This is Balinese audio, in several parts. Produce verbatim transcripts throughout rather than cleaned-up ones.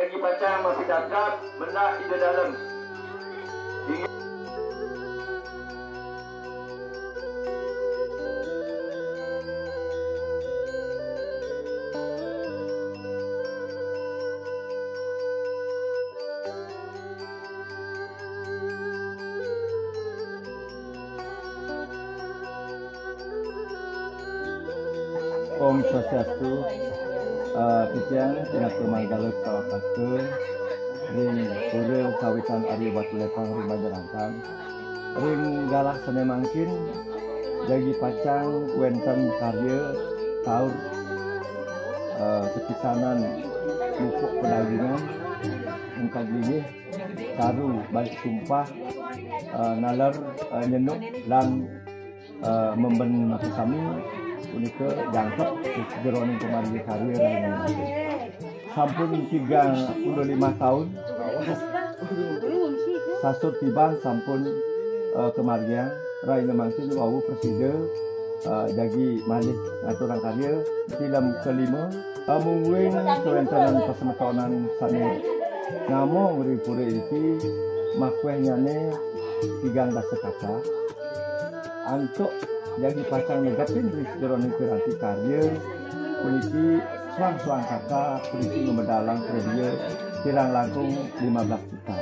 Bagi pacang mapidakap mendak ida dalem. Om Swastiastu. Eh, titiang pinaka manggala sawakaka ring Pura Kawitan Arya Batu Lepang ring Banjarangkan. Ring galah sane mangkin jagi pacang wenten karya taur, eh, sapisanan mupuk padagingan, engkag linggih, saru, balik sumpah, eh, naler, eh, nyenuk lan, eh, memben makasami punika jangkep jeroning pamargi karya rahina. Sampun tigang puluh lima taun sasur tiban sampun, eh, kamargiang, rahina mangkin wau prasida, eh, jagi malih ngaturang karya. Tilem kalima, eh, mungguing kawentenan pasemetonan sane namong ring pura iriki, makuehnyane tigang dasa kaka. Antuk jagi pacang negepin ring sajeroning piranti karya puniki, suang-suang kaka puniki ngamedalang prabia kirang langkung lima belas juta.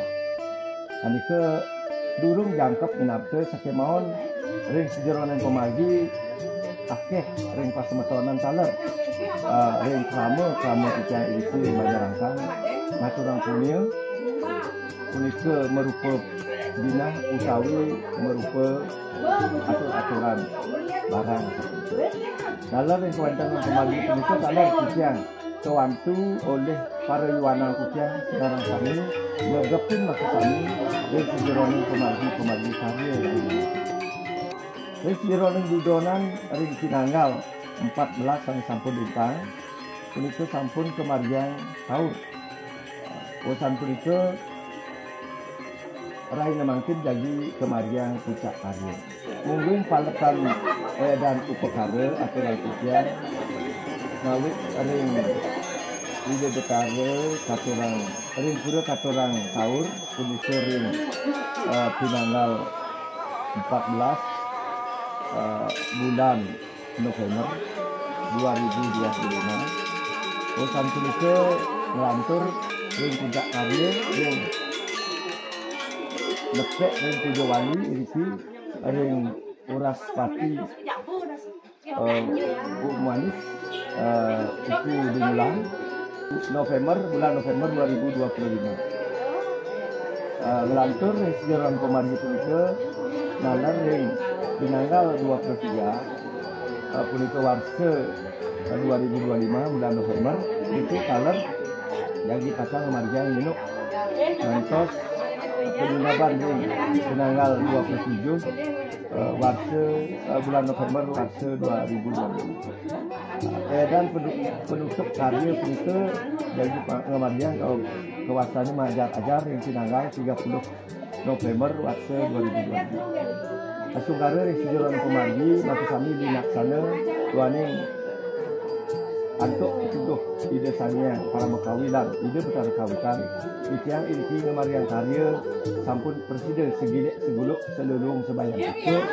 Anika durung jangkep minabda, sakemaon ring sajeroning pamargi akeh ring pasemetonan taler, eh, ring krama, krama titiang iriki ring Banjarangkan ngaturang punia, punika marupa binah utawi marupa atur-aturan barang. Taler ring kawentenan pamargi punika taler titiang kawantu olih para yuanan titiang sinareng sami, negepin makasami ring sajeroning pamargi-pamargi karya. Ring sajeroning dudonan ring pinanggal empat belas sane sampun lintang, punika sampun kamargiang taur. Usan punika, rahina mangkin jagi kamargiang puncak karya. Mungguing paletan, eh, dan upakara aturang titiang ngawit ring Ida Betara katurang, ring pura katurang taur, punika ring, eh, pinanggal empat belas, eh, bulan November dua ribu dua puluh lima. Usan punika nglantur ring puncak karya, ring nepek ring puja wali iriki, ring Wraspati, eh, Bu Manis, eh, Ibu Dumulan, November, bulan November dua ribu dua puluh lima. Eh, nglantur ring sajeroning pamargi punika, naler ring pinanggal dua puluh tiga, eh, punika warsa, eh, dua ribu dua lima, bulan November, itu taler jagi pacang ngamargiang nyenuk ngantos panyinaban ring pinanggal dua puluh tujuh, eh, warsa, eh, bulan November warsa dua ribu dua puluh. Eh, dan pedu-, penutup karya punika jagi pa-, ngamargiang ka-, kawastane maajar-ajar ring pinanggal tiga puluh November warsa dua ribu dua puluh. Asungkara ring sajeroning pamargi, makasami laksana duaning antuk pituduh Ida Sang Hyang Paramakawi lan Ida Betara Kawitan, titiang iriki ngamargiang karya sampun prasida sagilik saguluk salulung sabayang pucuk,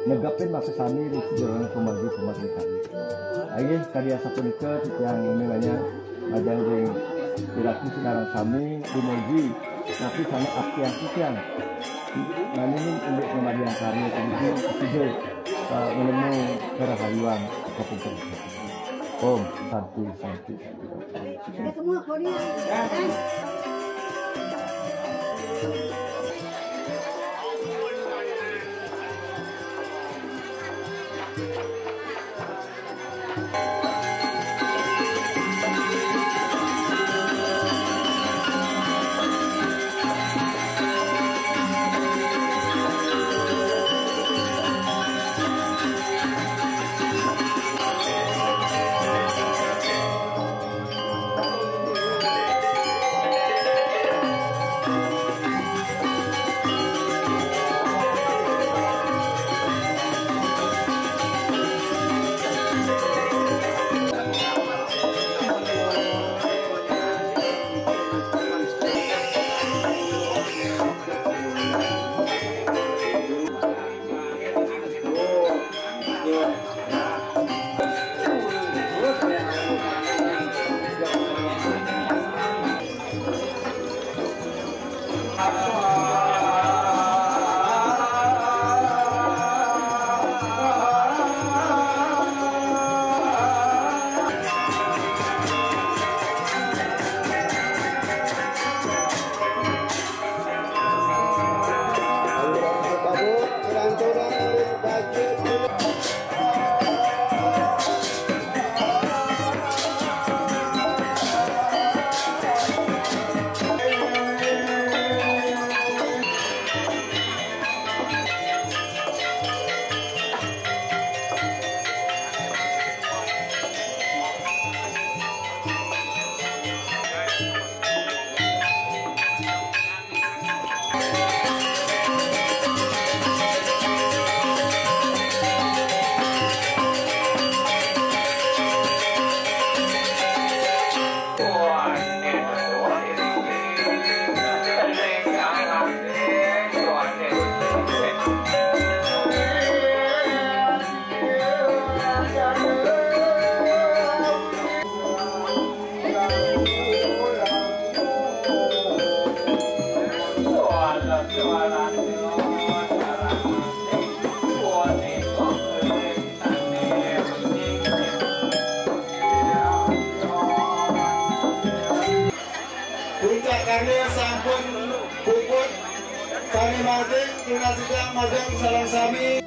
negepin makasami ring sajeroning pamargi-pamargi karya. Inggih, kadi asapunika titiang nganyar majeng ring iratu sinareng sami, dumugi napi sane aptiang titiang. Nanging indik ngamargiang karya puniki prasida, eh, nglemu karahayuan kapumpén. Om Santi, Santi, Santi. Sampun puput. Sami majeng, tunas titiang majeng sareng sami.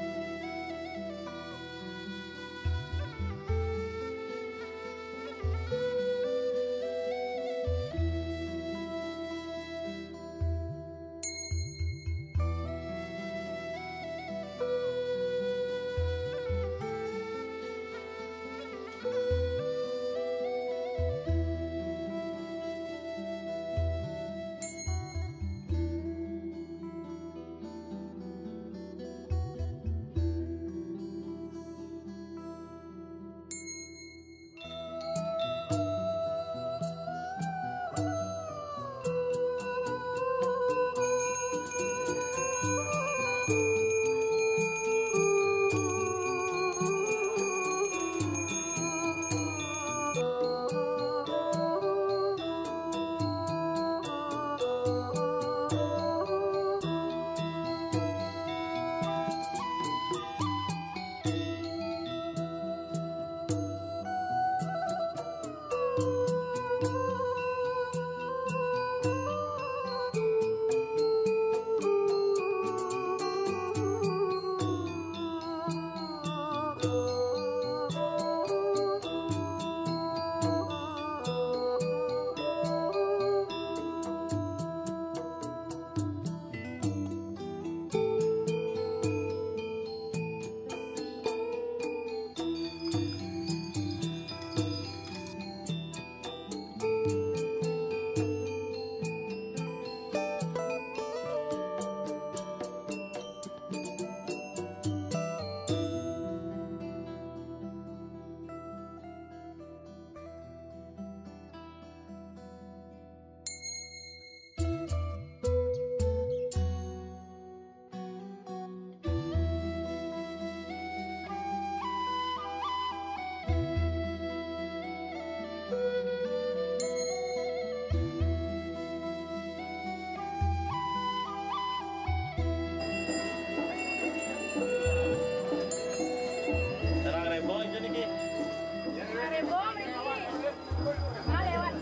Terang rembong aja niki. Terang rembong niki. Ah, lewat.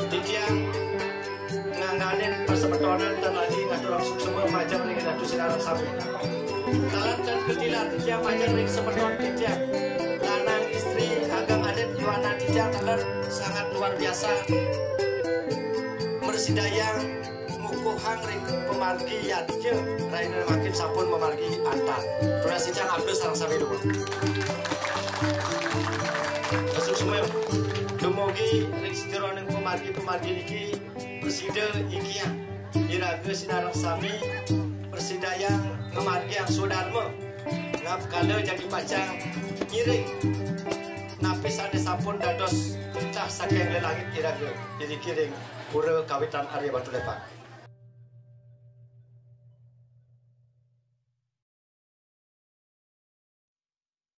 Titiang ngangganin pasemetonan tan lagi ngaturang suksema majeng ring Ratu Sinareng sami. Taler tan katilar titiang majeng ring semeton titiang, lanang istri, ageng alit, yowana titiang taler sangat luar biasa mrasidayang ngukuhang ring pamargi yadnya, rahina mangkin sampun mamargi antar. Tunas titiang aplus sareng sami dua. Suksma dumugi ring sajeroning pamargi-pamargi niki, prasida ikiang iraga sinareng sami prasidayang ngamargiang swadarma, ngapkala jagi pacang ngiring napi sane sampun dados titah saking lelangit iraga iriki ring Pura Kawitan Arya Batu Lepang.